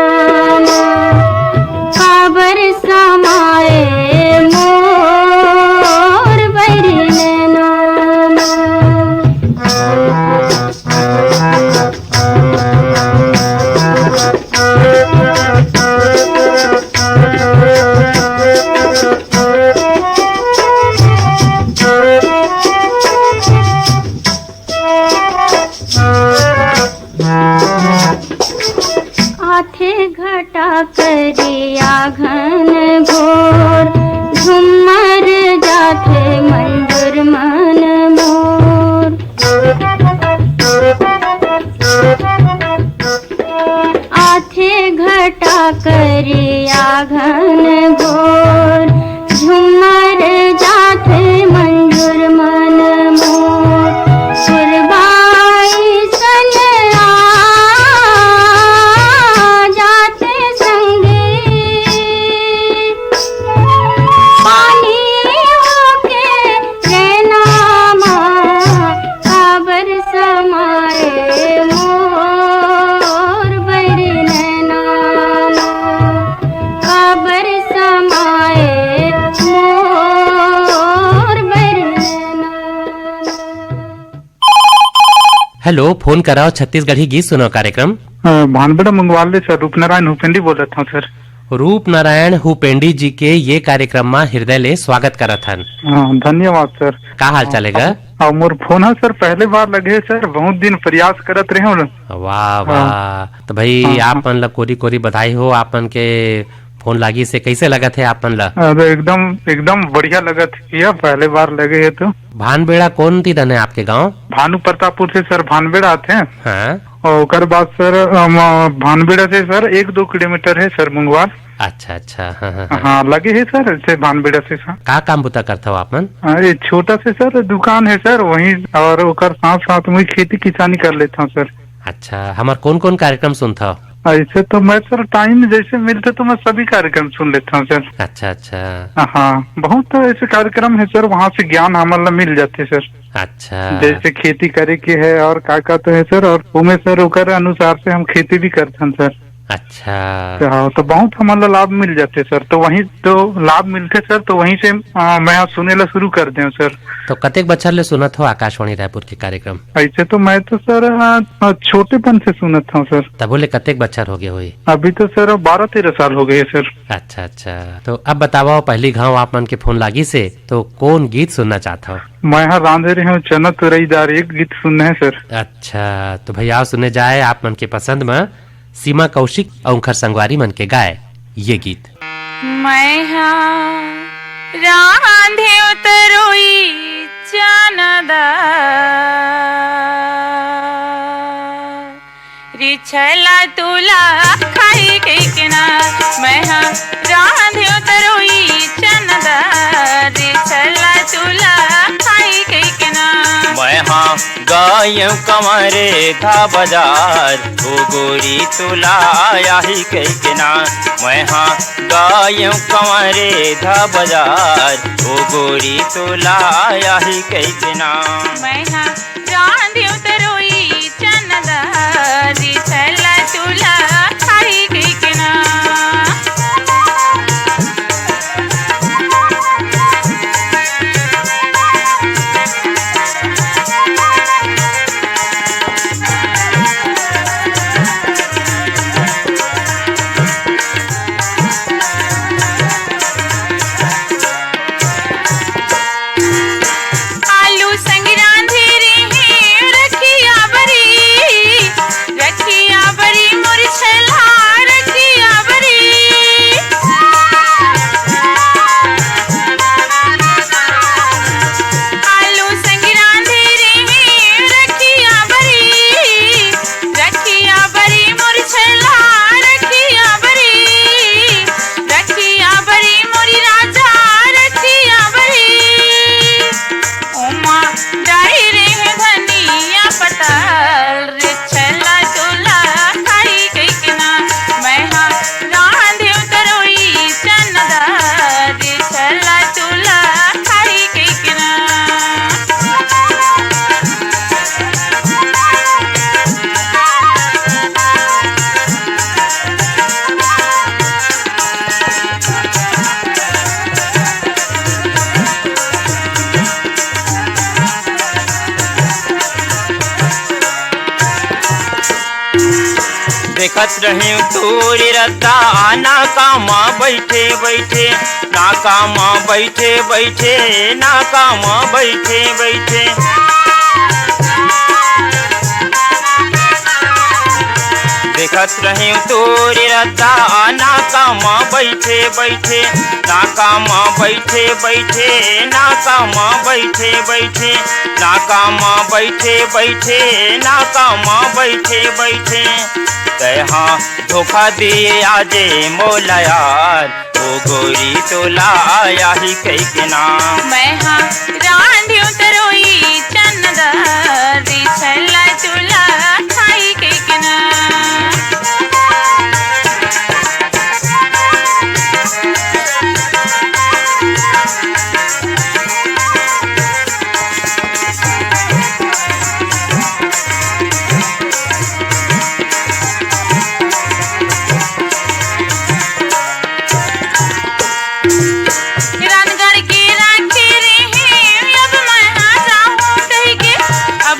मा, काबर समाए मोर बैरी नैना मा। आथे घटा करिया घन घोर, झुमर जाथे मंजुर मन मोर। आथे घटा करिया घन घोर, झुमर जाथे मंजुर मन मोर। सुरबाई सन आ जाथे संगी, पानी होके नैना मा। काबर समाए मोर हेलो, फोन कराओ छत्तीसगढ़ी गीत सुनाओ कार्यक्रम। अ, भानबेड़ा मंगवाल ले सर, रूपनारायण हुपेंडी बोलत हंव सर। रूपनारायण हुपेंडी जी के ये कार्यक्रम मा हृदय ले स्वागत करत हन। हाँ, धन्यवाद सर। का हाल चाल हे गा? अउ मोर फोन ह सर, पहले बार लगे हे सर, बहुत दिन प्रयास करत रहे हंव। वाह, हाँ। वाह। तो भाई, हाँ, आप हाँ। मन ला कोरी कोरी बधाई हो, आप मन के फोन लागिस हे, कइसे लगत हे आप मन ला? अरे, एकदम, एकदम बढ़िया लगत हे भैया, पहले बार लगे हे तो। भानबेड़ा कोन ती डहन हे आपके गांव? भानु प्रतापपुर से सर भानबेड़ा आथे। हाँ। अउ ओकर बाद सर, अम, भानबेड़ा से सर एक दो किलोमीटर हे सर मंगवाल। अच्छा, अच्छा, हाँ, हाँ, हाँ। हाँ, लगे हे सर, ऐसे भानबेड़ा से सर। का काम बुता करथव आप मन? हाँ, ये छोटा से सर दुकान हे सर, वहीं, अउ ओकर साथ साथ में खेती किसानी कर लेथंव सर। अच्छा, हमर कोन कोन कार्यक्रम सुनथव? ऐसे तो मैं सर टाइम जैसे मिलथे तो मैं सभी कार्यक्रम सुन लेथंव सर। अच्छा, अच्छा। हाँ, बहुत ऐसे कार्यक्रम हे सर, वहाँ से ज्ञान हमन ला मिल जाथे सर। अच्छा। जैसे खेती करे के हे अउ का का तो हे सर, अउ ओमे सर ओकर अनुसार से हम खेती भी करथन सर। अच्छा। तो हाँ, तो बहुत हमन ला लाभ मिल जाथे सर, तो वहीं तो लाभ मिलथे सर, तो वहीं से, आ, मैं ह सुने ला शुरू कर देंव सर। तो कतेक बछर ले सुनत हो आकाशवाणी रायपुर के कार्यक्रम? ऐसे तो मैं तो सर, आ, आ, छोटेपन से सुनत हंव सर। तभो ले कतेक बछर हो गे होही? अभी तो सर बारह तेरह साल हो गे हे सर। अच्छा, अच्छा। तो अब बतावव, पहली घांव आप मन के फोन लागिस हे, तो कोन गीत सुनना चाहत हव? मैं ह रांधे रहे हंव चना तुरई दार, एक गीत सुनना हे सर। अच्छा, तो भैया, सुने जाए आप मन के पसंद म सीमा कौशिक अउ उंखर संगवारी मन के गाए ये गीत। मैं ह रांधेंव तरोई चना दार, रे छला तोला खाई कहिके ना, मैं ह रांधेंव तरोई चना दार, रे छला तोला खाई कहिके ना। मैं ह गायेंव कंवरे धा बजार, ओ गोरी तोला आही कहिके ना। मैं ह गायेंव कंवरे धा बजार, ओ गोरी तोला आही कहिके ना। मैं ह रांधेंव तरोई चना दार, रे छला तोला खाई कहिके ना। आलू संग रांधे रेहेंव रखिया बरी, रखिया बरी मोर छला रखिया बरी। आलू संग रांधे रेहेंव रखिया बरी, रखिया बरी मोर छला रखिया बरी, रखिया बरी मोरी राजा रखिया बरी। ओमा डारे रेहेंव धनिया पताल, रे छला तोला खाई कहिके ना। मैं ह रांधेंव तरोई चना दार, रे छला तोला खाई कहिके ना। देखत रहेंव तोरे रद्दा, नाका म बइठे बइठे, नाका म बइठे बइठे, नाका म बइठे बइठे। देखत रहेंव तोरे रद्दा, नाका म बइठे बइठे, नाका म बइठे बइठे, नाका म बइठे बइठे, नाका म बइठे बइठे, नाका म बइठे बइठे। तैं ह धोखा दिए आजे मोला यार, ओ गोरी तोला आही कहिके ना। मैं ह रांधेंव तरोई चना दार, रे छला तोला खाई कहिके ना। रानगढ़ के राखे रेहेंव, अब मैं ह जाहूं कहिके, अब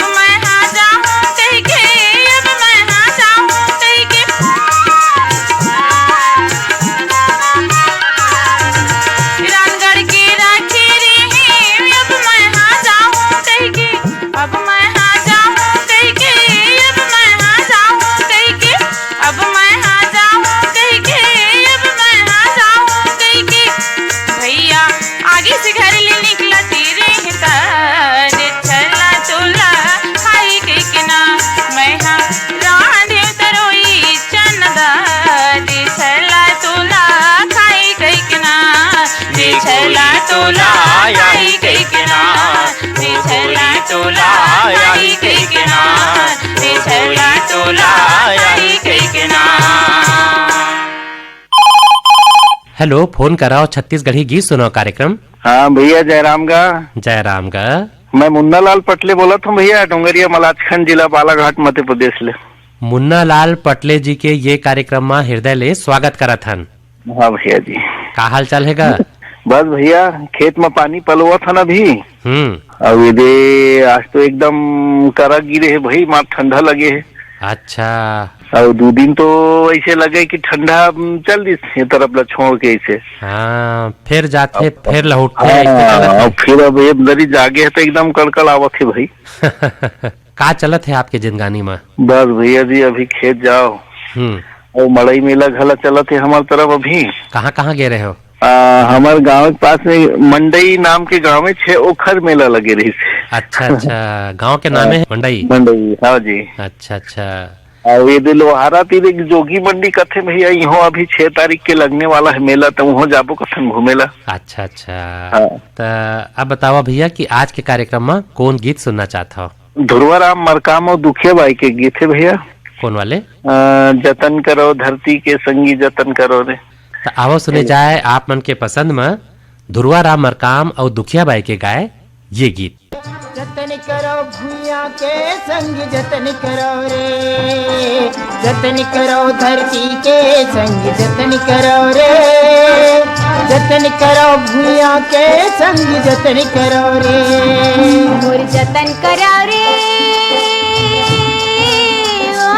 हेलो, फोन कराओ छत्तीसगढ़ी गीत सुनाओ कार्यक्रम। हाँ भैया, जयराम गा। जयराम गा। मैं मुन्ना लाल पटले बोलत हूँ भैया, डोंगरिया मलाचखंड, जिला बालाघाट, मध्य प्रदेश ले। मुन्ना लाल पटले जी के ये कार्यक्रम मा हृदय ले स्वागत करत हन। हाँ भैया जी। का हाल चाल हे गा? बस भैया, खेत में पानी पलोवत हन अभी। हम्म। अउ ये दे, आज तो एकदम करा गिरे हे भाई, मार ठंडा लगे हे। अच्छा। अउ दू दिन तो ऐसे लगे कि ठंडा, उम, चल दिस ये तरफ ला छोड़ के ऐसे। हाँ, फिर जाथे, अब, फिर लहुटथे, हाँ, ऐसे चलत हे। अब फिर अब ये दरी जागे हे तो एकदम कड़कड़ आवत हे भाई। का चलत हे आपके जिंदगानी में? बस भैया जी, अभी खेत जाओ। हम्म। अउ मड़ई मेला घला चलत हे हमार तरफ अभी। कहाँ, कहाँ गे रहे हो? आ, हमार गांव के पास में मंडई नाम के गांव में छे ओखर मेला लगे रहिस। अच्छा, अच्छा, गांव के नाम हाँ, हे मंडई? मंडई, हाँ जी। अच्छा, अच्छा। अउ ये दे लोहारा तीर एक जोगी मंडी कथे भैया, इहो अभी छह तारीख के लगने वाला हे मेला, तो उहो जाबो कथन घूमेला। अच्छा, अच्छा। हाँ। त अब बतावा भैया कि आज के कार्यक्रम में कौन गीत सुनना चाहत हो? धुरवा राम मरकाम अउ दुखिया बाई के गीत हे भैया। कौन वाले? अ, जतन करो धरती के संगी जतन करो रे। त आवो सुने जाए आप मन के पसंद म धुरवा राम मरकाम अउ दुखिया बाई के गाए ये गीत। जतन करो भुइयां के संग जतन करो रे, जतन करो धरती के संग जतन करो रे, जतन करो भुइयां के संग जतन करो रे। मोर जतन करो रे, ओ,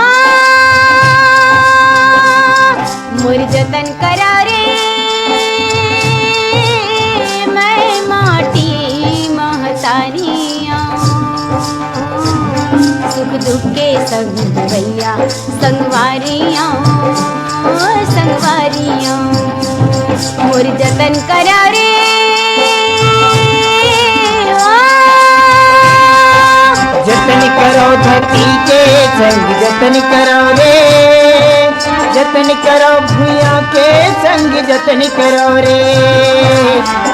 मोर जतन करो रे, मैं माटी महतारी आंव। सुख दुख के संग भैया संगवारी आंव, संगवारी आंव। मोर जतन करो रे, ओ। जतन करो धरती के संग जतन करो रे, जतन करो भुइयां के संग जतन करो रे,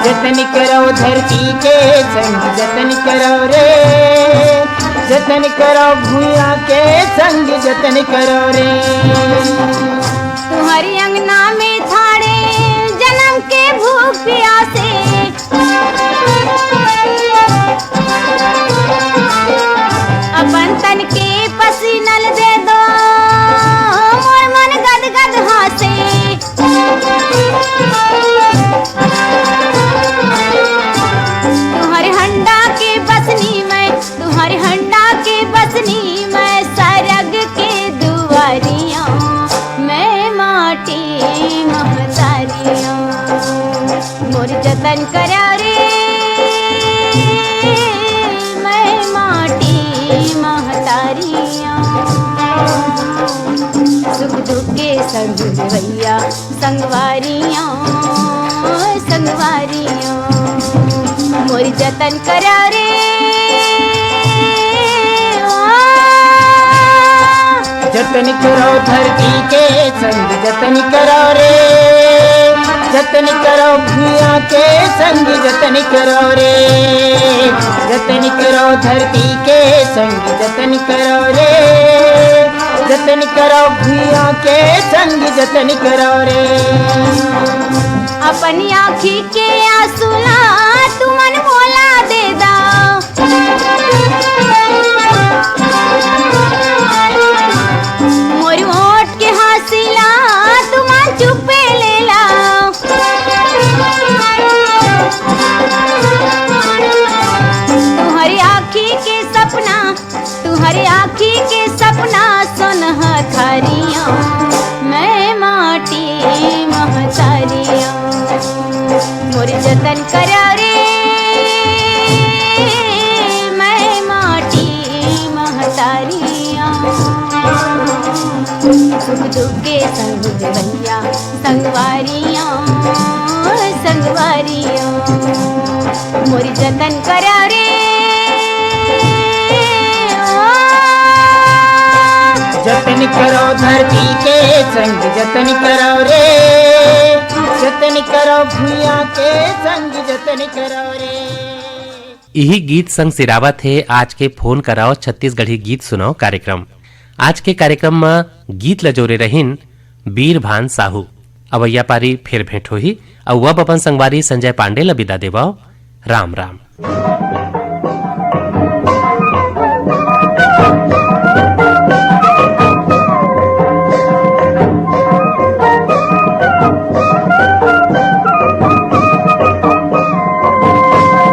जतन करो धरती के संग जतन करो रे, जतन करो भुइयां के संग जतन करो रे। तुम्हारी अंगना में थाड़े जन्म के भूख प्यासे, अपन तन के पसीना ल दे दो, मोर मन गदगद हासे। तुम्हारे हंडा के बसनी मैं, तुम्हारे हंडा के बसनी मैं, सरग के दुआरियों मैं माटी महतारियों। मोर जतन करो रे, मैं माटी महतारियों। सुख दुख के संग भैया संगवारियों, संगवारियों। मोर जतन करो रे, ओ। जतन करो धरती के संग जतन करो रे, जतन करो भुइयां के संग जतन करो रे, जतन करो धरती के संग जतन करो रे, जतन करो भुइयां के संग जतन करो रे। अपनी आँखी के आंसू ला तुमन मोला दे दव। मोर ओठ के हाँसी ला तुमन चुपे ले लव। तुम्हारी आँखी के सपना, तुम्हारी आँखी के सपना सोनहा थारियों, मैं माटी महतारियों। मोर जतन करो रे, मैं माटी महतारियों। सुख दुख के संग भैया संगवारियों, संगवारियों। मोर जतन करो रे, ओ। जतन करो धरती के संग जतन करो रे, जतन करो भुइयां के संग जतन करो रे। इही गीत संग सिरावत हे आज के फोन कराओ छत्तीसगढ़ी गीत सुनाओ कार्यक्रम। आज के कार्यक्रम म गीत ल जोरे रहिन बीरभान साहू। अवइया पारी फेर भेंट होही। अउ अब अपन संगवारी संजय पांडे ल बिदा देवव। राम राम।